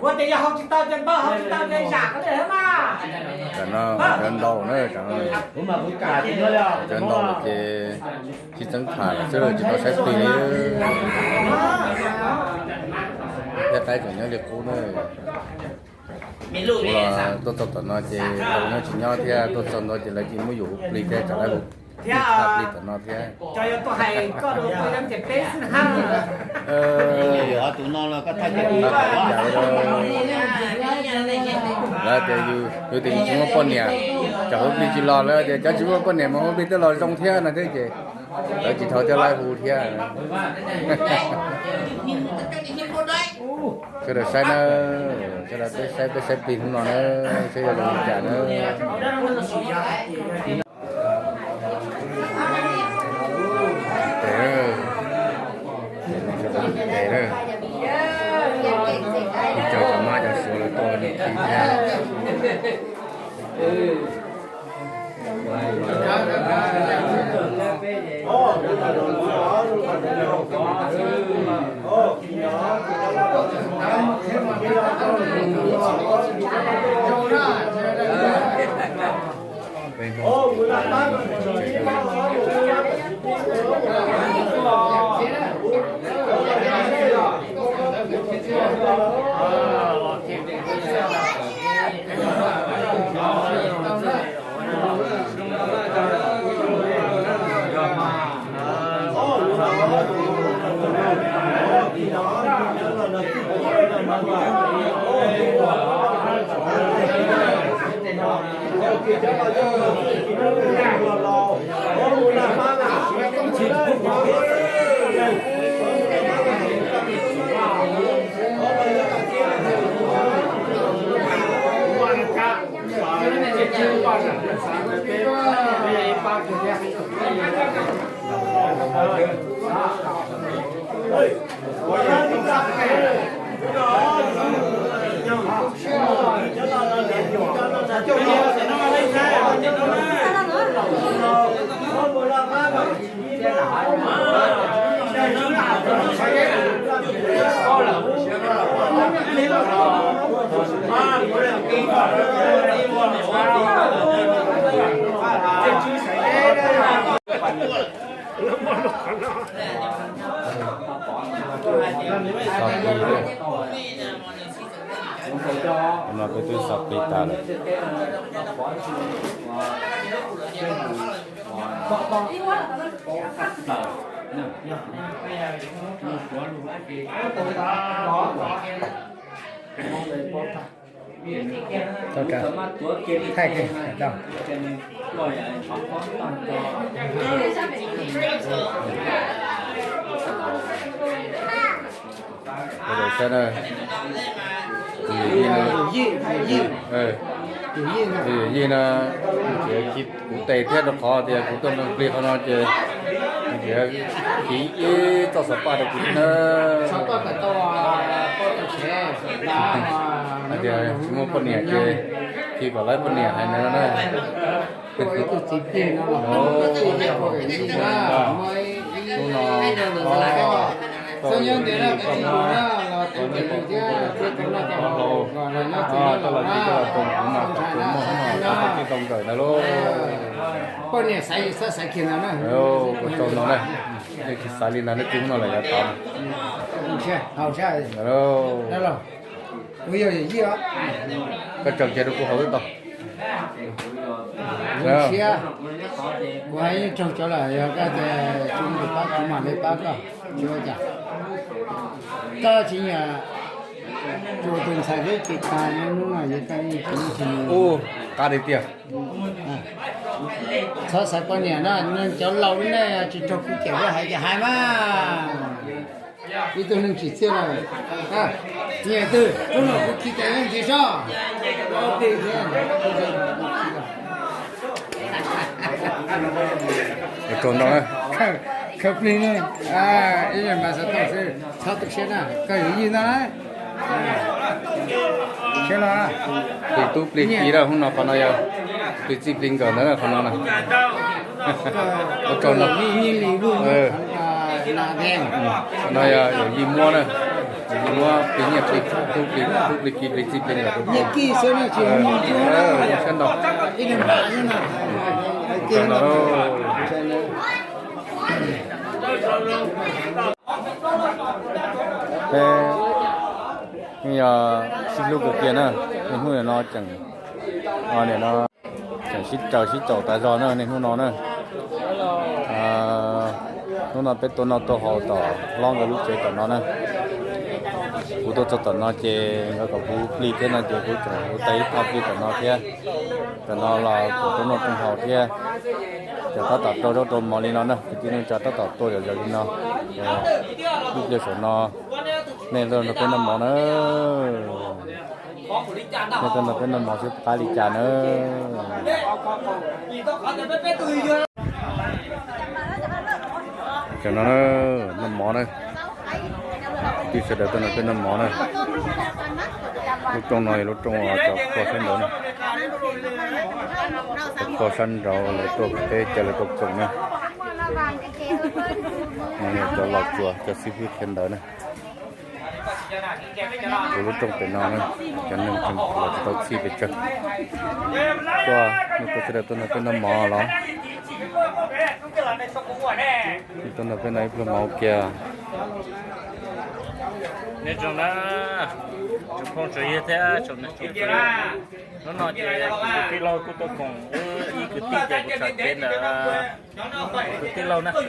Kuv tias yog haus tsis tau ces npawg, haus tsis tau ces zam ko li mas. Tam no cov ntau na, tam no cov ntau lawm ces sib txeeb tham lawm xwb, tsis tau saib plig li. Thiab qaib tseem nyob li qub na. Kuv los tuaj txog tom no ces tau nyob tsis nyob thiab, tuaj txog ntua ces lawv cia muab yus hu plig thiab, tsam lawv hu plig tom no thiab. Lawv tias yus, yus tias yus tsis muaj poj niam, tsam hu plig tsis los, lawv tias cov tsis muaj poj niam mas hu plig twb los zoo thiab no thiab ces lawv tsis dhau thiab lawv hu thiab. Sawv daws saib na, sawv daws peb saib, peb saib plig hnub no na, saib yuav zoo li cas na. Tes, tes na, cov mab cov suav lawv tuaj nws khi thiab. Xov plig, no peb twb xov plig tas lawm. Thaij kiag tau. Sawv daws saib na, tus yawm yij no, tus yawm yij no, kuv tes thiab rau qhov tias kuv tuaj nrog plig qhov no ces nws khiav ib txoj xov paj rau kuv thiab na. Hais tias tsis muaj poj niam ces khi kom lawv poj niam hais nws no na. Hnub no, tau los tsis tau los txog kuv mas kom kuv muaj hnub no kuv tsis tau nkawm ntawd lauj. Poj niam xaiv xaiv kiag ntawd na. Ua tsaug ntau na. Yog tsis xaiv li ntawd no ces hnub no lawm yav tod. Koj tsaws kiag rau kuv haus wb tau. Siab, kuv hais yeej tsaug cov lawm, yog koj tias tsis muaj tus pab kuv mam li pab koj, tsis ua cas. Koj tsis nyiam Tus ntxhais peb ces tas hnub no yuav tau ib tug. Ub, qab tiag tiag. Txhob xav poj niam na, cov laus nej tsis raug kuv cem, hais ces hais mas. Ib tug neeg tsim txiaj lawm. Nyiam twg hnub no kuv khi cai yeej tsis soj. Khaws plig ne, ib yam mas xav tau xwb, txhob tu siab na, koj yuav yij ntag lauj. Siab los, plig tub plig ki lawm, hnub no qhov no yog plig txij plig nkawm ntawd qhov no na. Ua tsaug no. Qhov no yog yawm yij muab na, yawm yij muab plig nyiaj plig tub plig tub plig ki plig txij plig nkawm rau. Siab ntau. Ua tsaug no. Peb yeej yog sib hlub kawg kiag na, niaj hnub nim no tseem, nim no tseem sib raws sib caum tas zog na niaj hnub no na. Hnub no peb tuaj noj tuaj haus tom hlob nkawd lub tsev tom no na. Kuv tuaj txog tom no ces nkawd kom kuv plig thiab no ces kuv tseem ua tau ib thaj plig tom no thiab. Tom no los kom tuaj noj tuaj haus thiab. Ces tab tom rau zaub rau mov li no na, kwv tij neej tsa tab tom tuaj zom zaws li no. Ib pliag saum no nej tuaj nrog peb noj mov na. Nej tuaj nrog peb noj mov seb puas qab li cas na. Tam no na, noj mov na. Kwv tij sawv daws tuaj nrog peb noj mov na. Lub rooj no yog lub rooj uas cov kho sab nraud na. Cov kho sab nraud lawv tuaj peb caug lawv tuaj koom na. No yog cov los tsuas cov xib hwb qhia ntawv na. Kuv lub rooj pem no na, cov neeg tseem los tsis tau txhij pes tsawg. Tuaj, nej tuaj sawv daws tuaj nrog peb noj mov los. Tuaj nrog peb noj ib pluag mov kiag. Nyob zoo na, tsoom phooj tsoom ywg thiab tsoom niam tsoom txiv, hnub no ces kuv tus tij laug kuj tuaj koom wb ib kwv tij ces kuv txhom kev ntawm kuv tus tij laug na. Ces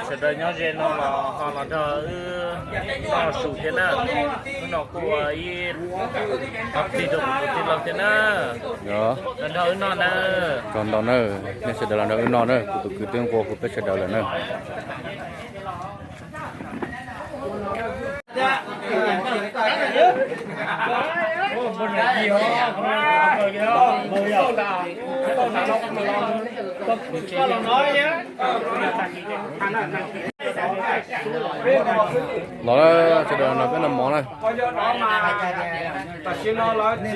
sawv daws nyob ze no los ho los nrog wb noj su thiab na. Hnub no kuj ua ib qho plig rau kuv tus tij laug thiab na. Los nrog wb noj na. Tsaug ntau na, nej sawv daws los nrog wb noj na, kuv tus kwv twb nqua hu peb sawv daws lawm na. Los, sawv daws nrog peb noj mov na. Noj mov na. Sawv daws los na.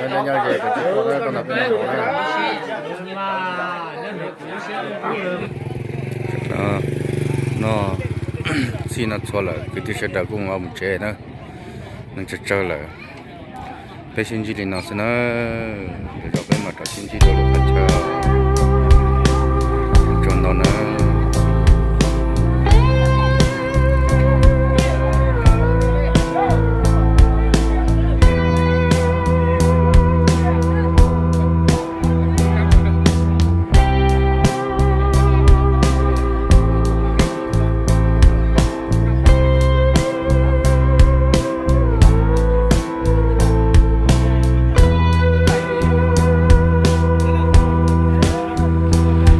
Nyob nyob ze kwv tij tuaj nrog peb noj mov na. Noj txhij noj txhua lawm kwv tij sawv daws kuj mus tsev na. Neeg tsawg tsawg lawm. Peb sib ntsib li no xwb na. Lwm zaus peb mam rov sib ntsib dua lwm qhov chaw.